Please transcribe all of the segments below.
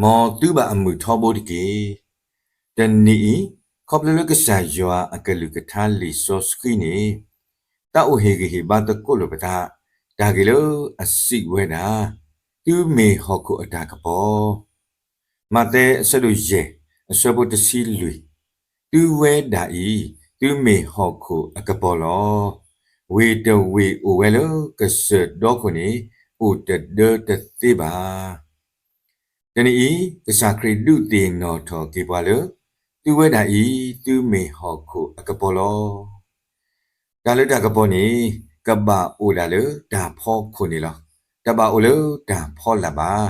မ်သုဘၣ်အမုာ်ထီဘိတက့ၢ်. တနံၤအံၤ, ခီဖျိလၢကစၢ်ယွၤအကလုၢ်ကထါလံာ်စီဆှံန့ၣ်, တၢ်အိၣ်ဟ့ၣ်ဂံၢ်ဟ့ၣ်ဘါသကိးလိာ်ပသး, တၢ်ဂ့ၢ်လၢအစံးဝဲဒၣ်, သုမ့ၢ်ဟီၣ်ခိၣ်အတၢ်ကပီၤ မးသဲအဆၢဒိၣ်ယဲၢ်, အဆၢဖိတဆံလွံၢ်, သုဝဲဒၣ်အံၤ, သုမ့ၢ်ဟီၣ်ခိၣ်အကပီၤလီၤ. ဝ့ၢ်တဝ့ၢ်အိၣ်ဝဲလၢကစၢၢ်ဒီခိၣ်န့ၣ်, အိၣ်တဒၢတသ့ဘၣ်. တနံၤအံၤ, ကစၢ်ခရံာ်ဒုးသ့ၣ်နီၣ်ထီၣ်က့ၤပှၤလၢ, သုဝဲဒၣ်အံၤ, သုမ့ၢ်ဟီၣ်ခိၣ်အကပီၤလီၤ. တၢ်လၢတၢ်ကပီၤန့ၣ်, ကဘၣ်အိၣ်ဒၣ်လၢတၢ်ဖီခိၣ်န့ၣ်လီၤ. တဘၣ်အိၣ်လၢတၢ်ဖီလာ်ဘၣ်.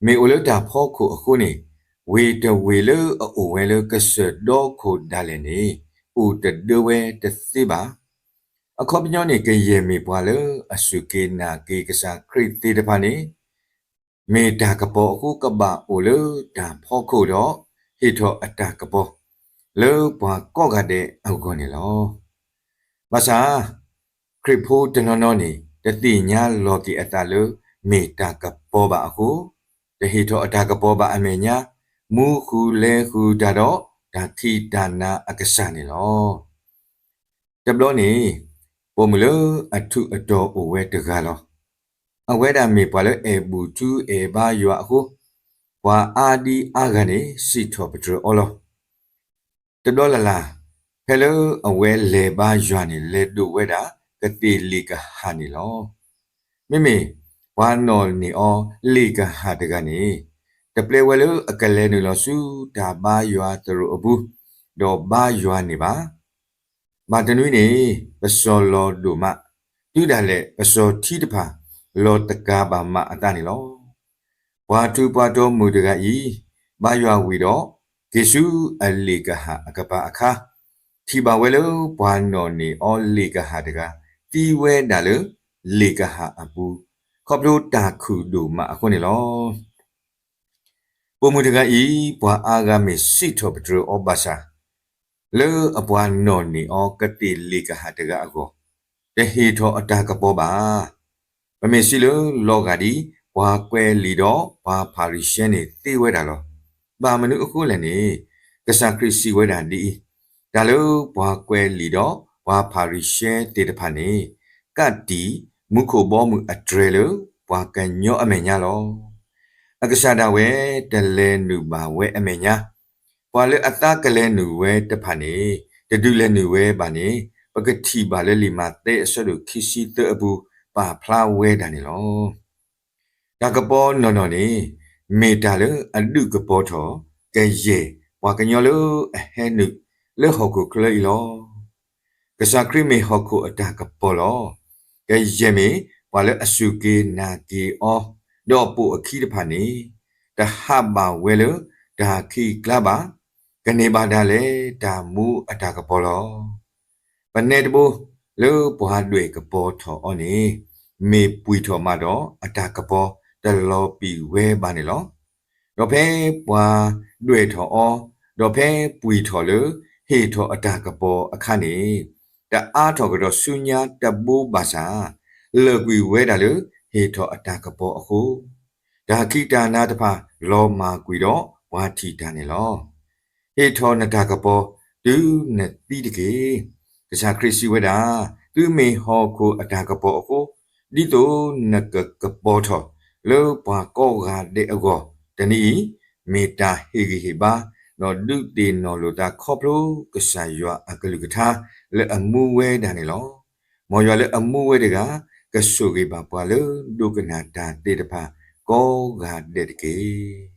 မ့ၢ်အိၣ်လၢတၢ်ဖီခိၣ်အဃိန့ၣ်, ဝ့ၢ်တဝ့ၢ်လၢအအိၣ်ဝဲလၢကစၢၢ်ဒီခိၣ်ဒၣ်လဲာ်န့ၣ်, အိၣ်တဒၢဝဲတသ့ဘၣ်. အခီပညီန့ၣ် ကယဲၢ်မ့ၢ်ပှၤလၢအစူၢ်က့ၤနာ်က့ၤကစၢ်ခရံာ်သ့ၣ်တဖၣ်န့ၣ်, မ့ၢ်တၢ်ကပီၤအဃိကဘၣ်အိၣ်လၢတၢ်ဖီခိၣ်ဒီး ဟ့ၣ်ထီၣ်အတၢ်ကပီၤ လၢပှၤကိးဂၤဒဲးအဂီၢ်န့ၣ်လီၤ. ဘၣ်ဆၣ်, ခရံာ်ဖိတနီၤနီၤန့ၣ် တသ့ၣ်ညါလီၤက့ၤအသးလၢမ့ၢ်တၢ်ကပီၤဘၣ်အဃိ, တဟ့ၣ်ထီၣ်အတၢ်ကပီၤဘၣ်အမဲာ်ညါ, မူဃုာ်လဲၤဃုာ်တၢ်ဒီးတၢ်ခံးတၢ်နၤအကစၢ်န့ၣ်လီၤ. တဘျီန့ၣ်, ပိာ်မုၣ်လၢအထူးအတီၤအိၣ်ဝဲတဂၤလီၤ. အဝဲဒၣ်မ့ၢ်ပှၤလၢအဲၣ်ဘူၣ်ထူအဲၣ်ဘါယွၤအဃိ, ပှၤအါဒံအါဂၤန့ၣ် စံးထီၣ်ပတြၢၤအီၤလီၤ. တဘျီလၢ်လၢ်, ဖဲလၢအဝဲလဲၤဘါယွၤန့ၣ် လဲၤဒိးဝဲဒၣ်ကသ့ၣ်လ့ၣ်ကဟၣ်န့ၣ်လီၤ. မ့မ့ၢ်ပှၤနီၣ်န့ၢ်အီၤလ့ၣ်ကဟၣ်တဂၤန့ၣ်, တပျဲဝဲလၢအကလဲၤနုာ်လီၤဆူတၢ်ဘါယွၤသရိာ်အပူၤ, ဒီးဘါယွၤန့ၣ်ဘၣ်. ဘၣ်တနွံန့ၣ်, ပစီၤလီၤဒိၣ်မး, တုၤဒၣ်လဲာ်ပစီၤထံတဖၣ် လီၤသကၤဘၣ်မးအသးန့ၣ်လီၤ. ပှၤထူးပှၤတီၤမုၣ်တဂၤအံၤ, ဘါယွၤဝံၤဒီး, က့ၤဆူအလ့ၣ်ကဟၣ်အကပၤအခါ, ထံၣ်ဘၣ်ဝဲလၢပှၤနီၣ်န့ၢ်အီၤလ့ၣ်ကဟၣ်တဂၤ သံဝဲဒၣ်လၢလ့ၣ်ကဟၣ်အပူၤ, ခီဖျိတၢ်ခုၣ်ဒိၣ်မးအဃိန့ၣ်လီၤ. ပိာ်မုၣ်တဂၤအံၤ ပှၤအါဂၤမ့ၢ်စံးထီၣ်ပတြၢၤအီၤဘၣ်ဆၣ်, လၢအပှၤနီၣ်န့ၢ်အီၤကသ့ၣ်လ့ၣ်ကဟၣ်တဂၤအဂီၢ်, တဟ့ၣ်ထီၣ်အတၢ်ကပီၤဘၣ်. ပမ့ၢ်စံးလၢလီၤဂာ်ဒ် ပှၤကွဲးလံာ်ဒီးပှၤဖၤရံၤၡဲန့ၣ်သ့ဝဲဒၣ်လီၤ. ဘၣ်မနုၤအဃိလဲၣ်န့ၣ်, ကစၢ်ခရံာ်စံးဝဲဒၣ်ဒ်အံၤ, တၢ်လၢပှၤကွဲးလံာ်ဒီးပှၤဖၤရံၤၡဲသ့ၣ်တဖၣ်န့ၣ်, ကးတံာ်မူခိၣ်ဘီမုၢ်အတြဲၤလၢပှၤကညီအမဲာ်ညါလီၤ. အကစၢ်ဒၣ်ဝဲတလဲၤနုာ်ဘၣ်ဝဲအမဲာ်ညါ, ပှၤလၢအသးကလဲၤနုာ်ဝဲတဖၣ်န့ၣ်, တဒုးလဲၤနုာ်ဝဲဘၣ်န့ၣ်, ပကထံၣ်ဘၣ်လၢလံာ်မးသဲအဆၢဒိၣ်ခံဆံသၢအပူၤ ပာ်ဖျါဝဲဒၣ်န့ၣ်လီၤ. တၢ်ကပီၤနီၢ်နီၢ်န့ၣ်, မ့ၢ်တၢ်လၢအဒုးကပီၤထီၣ်, ကယဲၢ်ပှၤကညီလၢအဟဲနုာ်လၢဟီၣ်ခိၣ်ချၢအံၤလီၤ. ကစၢ်ခရံာ်မ့ၢ်ဟီၣ်ခိၣ်အတၢ်ကပီၤလီၤ. ကယဲၢ်မ့ၢ်ပှၤလၢအစူၢ်က့ၤနာ်က့ၤအီၤ, ဒီးပိာ်အခံတဖၣ်န့ၣ်, တဟးဘၣ်ဝဲလၢတၢ်ခံးကျါဘၣ်, ကန့ၢ်ဘၣ်ဒၣ်လဲာ်တၢ်မူအတၢ်ကပီၤလီၤ. ပနဲတဘိလၢပှၤဒွဲၣ်ကပီၤထီၣ်အီၤန့ၣ်, မ့ၢ်ပှံာ်ထီၣ်မးဒီးအတၢ်ကပီၤတလီၤပံာ်ဝဲဘၣ်န့ၣ်လီၤ. ဒီးဖဲပှၤဒွဲၣ်ထီၣ်အီၤ, ဒီးဖဲပှံာ်ထီၣ်လၢဟ့ၣ်ထီၣ်အတၢ်ကပီၤအခါန့ၣ်, တအါထီၣ်ကဒီးဆူညါတဘိဘၣ်ဆၣ်, လၢာ်ကွံာ်ဝဲဒၣ်လၢဟ့ၣ်ထီၣ်အတၢ်ကပီၤအဃိ, တၢ်ခံးတၢ်နၤတဖၣ်လီၤမၢ်ကွံာ်ဒီးပှၤထံၣ်တၢ်န့ၣ်လီၤ. ဟ့ၣ်ထီၣ်နတၢ်ကပီၤတုၤနသံတက့ၢ်. ကစၢ်ခရံာ်စံးဝဲဒၣ်, သုမ့ၢ်ဟီၣ်ခိၣ်အတၢ်ကပီၤအဃိ, ဒ်သိးနကကပီၤထီၣ်လၢပှၤကိးဂၤဒဲးအဂီၢ်, တနံၤအံၤမ့ၢ်တၢ်ဟ့ၣ်ဂံၢ်ဟ့ၣ်ဘါ, ဒီးဒုးသ့ၣ်နီၣ်လိာ်သးခီဖျိကစၢ်ယွၤအကလုၢ်ကထါလၢအမူဝဲဒၣ်န့ၣ်လီၤ. မ်ယွၤလၢအမူဝဲတဂၤ, ကဆိၣ်ဂ့ၤဘၣ်ပှၤလၢဒိကနၣ်တၢ်သ့ၣ်တဖၣ်ကိးဂၤဒဲးတက့ၢ်.